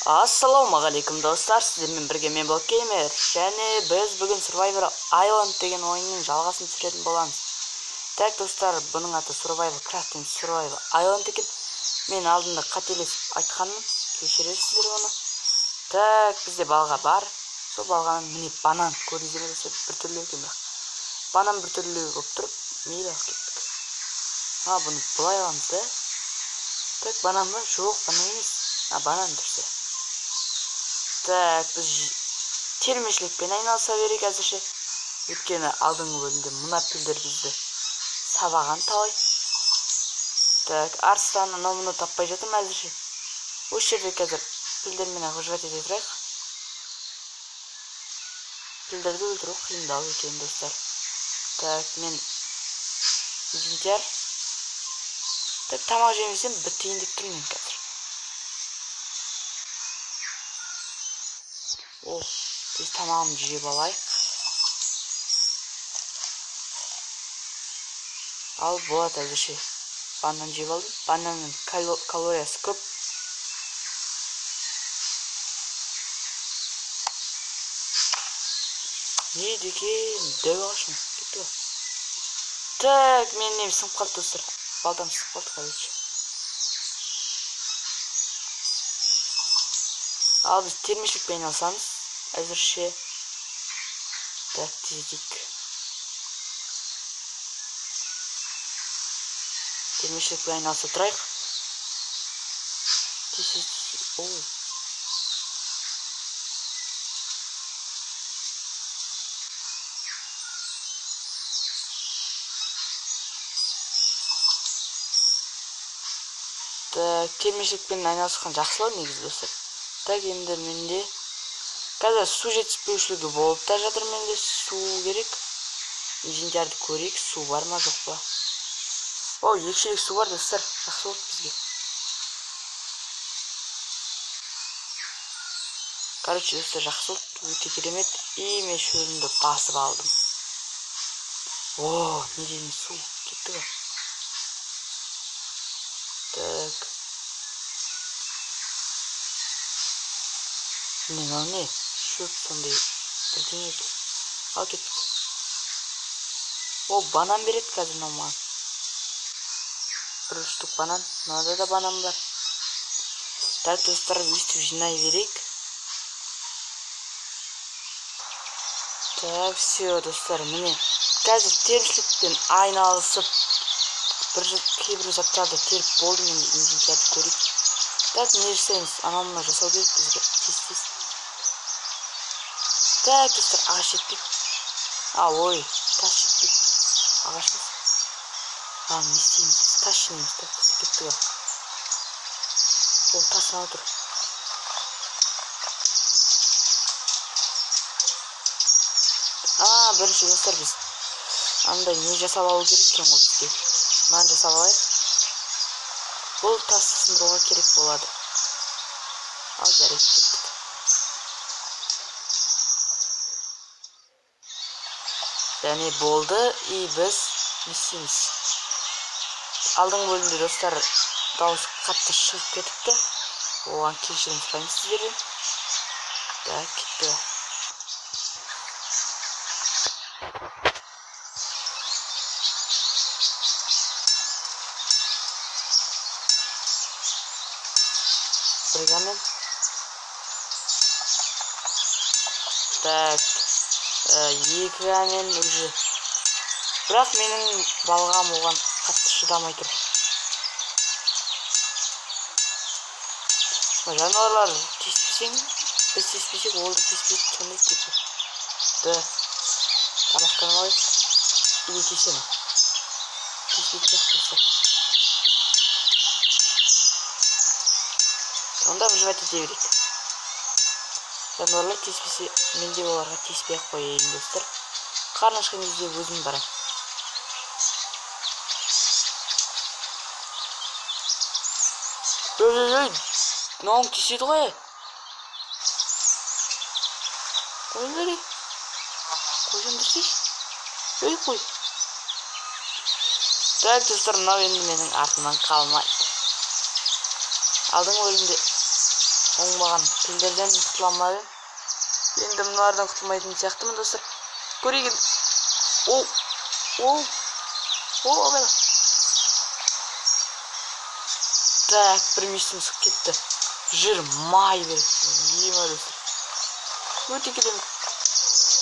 Ассалаумағалейкум достар, сіздермен бірге мен Блокгеймер. Және біз бүгін Survivor Island деген ойынның жалғасын түсіретін боламыз. Так достар, бұның аты Survivor Crafting Survivor Island екен. Мен алдында қателесіп айтқанмын, кешірерсіздер оны. Так, бізде балға бар. Сол балғаның міне банан, көрдіңіздер ме достар, біртүрлі екен бірақ. Банан біртүрлі болып тұрып, мейлі алып кеттік. А, бұны былай аламыз да. Так, банан ба? Жоқ, банан емес. А, банан дұрыс. Так, біз термешілікпен айналыса берейік әзірше. Өйткені алдыңғы бөлімде мына пілдер бізді сабаған талай. Так, арыстан анау мынау таппай жатырмын әзірше. Осы жерде қазір пілдермен выживать ете тұрайық. Пілдерді өлтіру қиындау екен достар. Так, мен инвентарь. Так, тамақ жемесем бітейін деп тұрмын мен қазір. О, тез тамағымды жеп алайық. Ал болады әзірше. Банан жеп алдым. Бананның калориясы көп. Не деген дәу ағаш ма? Кетті ғой. Так, менің нем сынып қалды достар. Балтам сынып қалды, короче. Ал біз термешілікпен айналысамыз әзірше. Так, тездетейік. Термешілікпен айналыса тұрайық. Тез, тез, тез. О. Так, термешілікпен айналысқан жақсылау негізі достар. Так, енді менде қазір су жетіспеушілігі болып та жатыр, менде су керек. Инвентарды көрейік, су бар ма жоқ па? О, 2 шелек су бар достар, жақсы болды бізге. Короче, достар, жақсы болды, өте керемет. И мен шөлімді басып алдым. О, не деген су, кетті ғой. Так. Мынау не? Шөп сондай бірдеңе екен. Ал кеттік. О, банан береді қазір мынау маған. 1 штук банан. Мынада да банан бар. Так, достар, өстіп жинай берейік. Так, все, достар, міне. Қазір терімшілікпен айналысып, кейбір заттарды теріп болдым, енді инвентарды көрейік. Так, не жасаймыз? Анау мынау жасау керек бізге. Тез-тез. Так, достар, ағаш жетпейді. А, ой, тас жетпейді. Ағаш емес. А, не істейміз? Біз тас жинаймыз. Так, достар, кеттік ал. О, тас анау тұр. А, бірінші, достар, біз андай не жасап алу керек екен ғой бізге. Мынаны жасап алайық. Бұл тасты сындыруға керек болады. Ал, жарайды, кеттік. Және болды, и біз не істейміз? Алдыңғы бөлімде достар дауыс қатты шығып кетіпті. Оған кешірім сұраймын сіздерден. Так, кетті. Біргамен. Так, 2 камен уже. Бірақ менің балғам оған қатты шыдамай тұр. Жануарлар тиіспесең, біз тиіспесек, ол да тиіспейді, сондай типі. Да, тамақтанып алайық. Или тиісе ме? Тиіспейтін сияқты достар. Онда выживать ете берейік. Жануарлар тиіспесе, мен де оларға тиіспей ақ қояйын достар. Қарын ашқан кезде өзім барамын. Ей, ей, ей, мынауың тиіседі ғой. Қойыңдар, ей. Қойсаңдаршы. Ей, қой. Так, достар, мынау енді менің артымнан қалмайды. Алдыңғы бөлімде Оңбаған пілдерден құтыла алмадым. Енді мыналардан құтылмайтын сияқтымын, достар. Көрейік енді. О, о, о, абайла. Так, бір мүйістің шығып кетті. Жир май берді. Ема, достар. Өте керемет.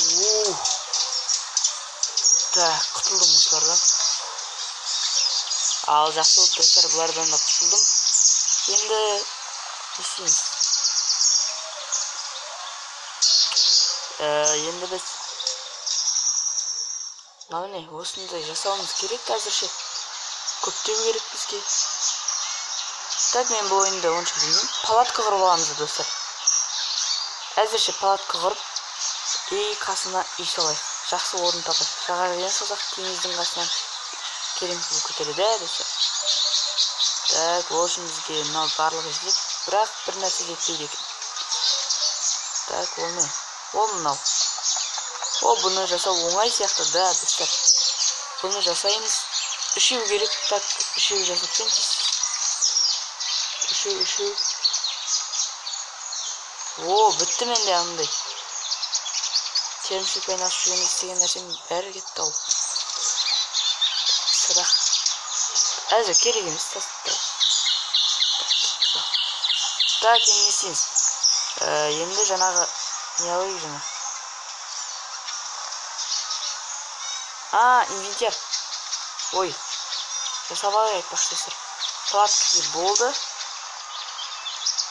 Ух. Так, құтылдым осылардан. Ал жақсы болды, достар, бұлардан да құтылдым. Енді не істейміз? Енді біз мынау не, осындай жасауымыз керек әзірше. Көптеу керек бізге. Так, мен бұл ойынды онша білмеймін. Палатка құрып аламыз, достар. Әзірше палатка құрып, и қасына үй салайық. Жақсы орын табайық. Жағадан салсақ, теңіздің қасынан керемет болып кетер еді, достар. Так, ол үшін бізге мынау барлығы жетеді, бірақ бір нәрсе жетпейді екен. Так, ол не? Ол мынау. О, бұны жасау оңай сияқты, да, достар. Бұны жасаймыз. Үшеу керек. Так, үшеу жасап тез. Үшеу, үшеу. О, бітті менде анандай. Терімшілікпен айналысып жүргенде істеген нәрсем бәрі кетті ау. Сырақ. Әзір керек емес, тастап. Так, енді не істейміз? Енді жаңағы не алайық жаңа? А, инвентарь. Ой, жасап алайық айтпақшы, достар. Палатка болды.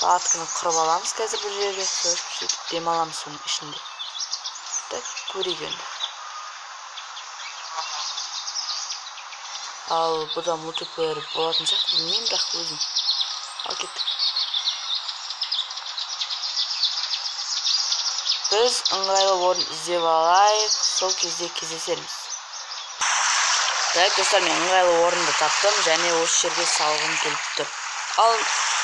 Палатканы құрып аламыз қазір бір жерге. Сөйтіп демаламыз соның ішінде. Так, көрейік енді. Ал бұда мультиплеер болатын сияқты, білмеймін бірақ өзім. Ал кеттік. Біз ыңғайлы орын іздеп алайық, сол кезде кездесерміз. Так, достар, мен ыңғайлы орынды таптым және осы жерге салғым келіп тұр. Ал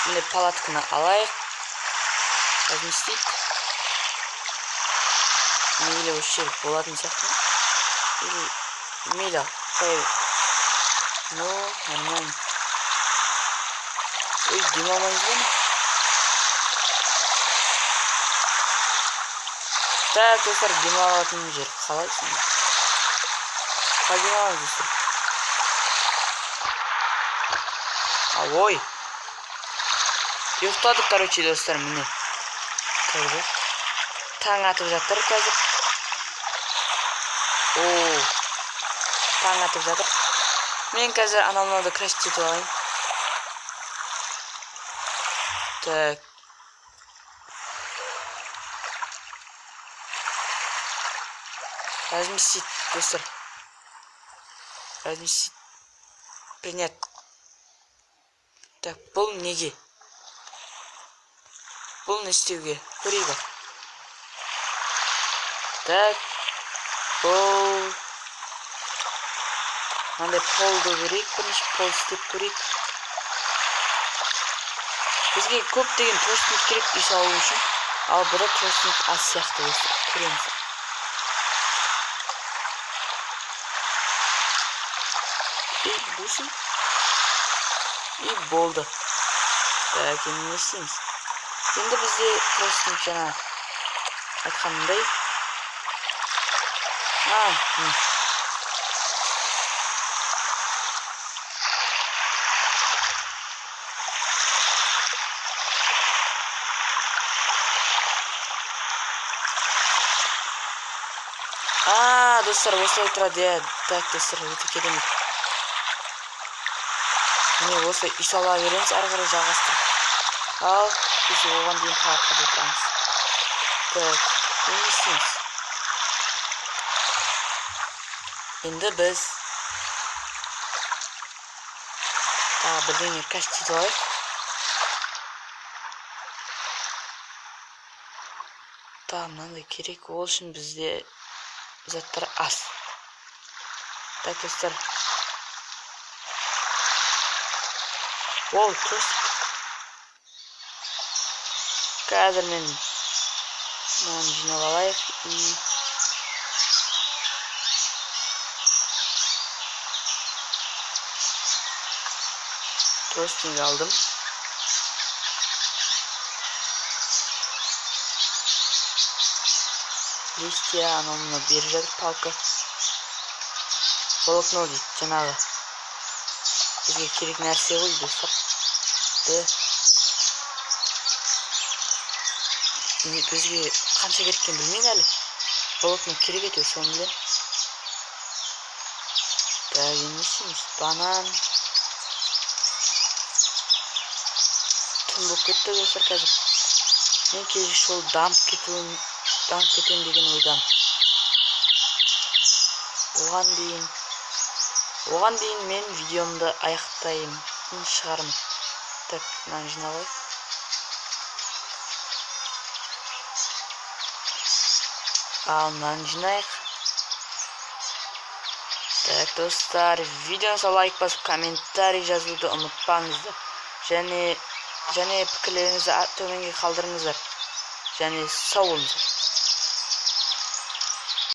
міне палатканы алайық. Разместить. Мейлі осы жер болатын сияқты ма? Или мейлі қоя бер. Ну, нормально. Ой, демалмаймыз ба не? Так, достар, демалатын жер қалай сонда? Қалай демаламыз, достар? А, ой. Ұйықтадық, короче, достар, міне. Қазір. Таң атып жатыр қазір. О, таң атып жатыр. Мен қазір анау мынауды краш етіп алайын. Так. Разместить, достар. Разместить. Принять. Так, бұл неге? Бұл не істеуге? Көрейік. Так, бұл мынандай полды көрейік, бірінші пол істеп көрейік. Бізге көптеген тростник керек үй салу үшін. Ал бұда тростник аз сияқты, достар. Көреміз. И бусын. И болды. Так, енді не істейміз? Енді бізде тростник жаңа айтқанымдай. А, міне. А, достар, осылай тұрады, иә. Так, достар, өте керемет. Міне, осылай үй сала береміз, ары қарай жалғастырып. Ал, біз оған дейін палаткада отырамыз. Так, не істейміз? Енді біз тағы бірдеңе кәш етіп алайық. Тағы мынандай керек, ол үшін бізде заттар аз. Так, достар. Оу, тростик. Қазір мен мынаны жинап алайық и тростинг алдым. Листья, анау мынау беріп жатыр, палка. Волокно дейді, жаңағы. Бізге керек нәрсе ғой, достар. Бізге қанша керек екенін білмеймін әлі. Волокно керек әйтеуір, соны білемін. Так, енді не істейміз? Банан. Түн болып кетті, достар, қазір. Мен келесі жолы дамып кетемін деген ойдамын. Оған дейін мен видеомды аяқтаймын, шығармын. Так, мынаны жинап алайық. Ал мынаны жинайық. Так, достар, видеоны лайк басып, комментарий жазуды ұмытпаңыздар. Және пікірлеріңізді төменге қалдырыңыздар. Және сау болыңыздар.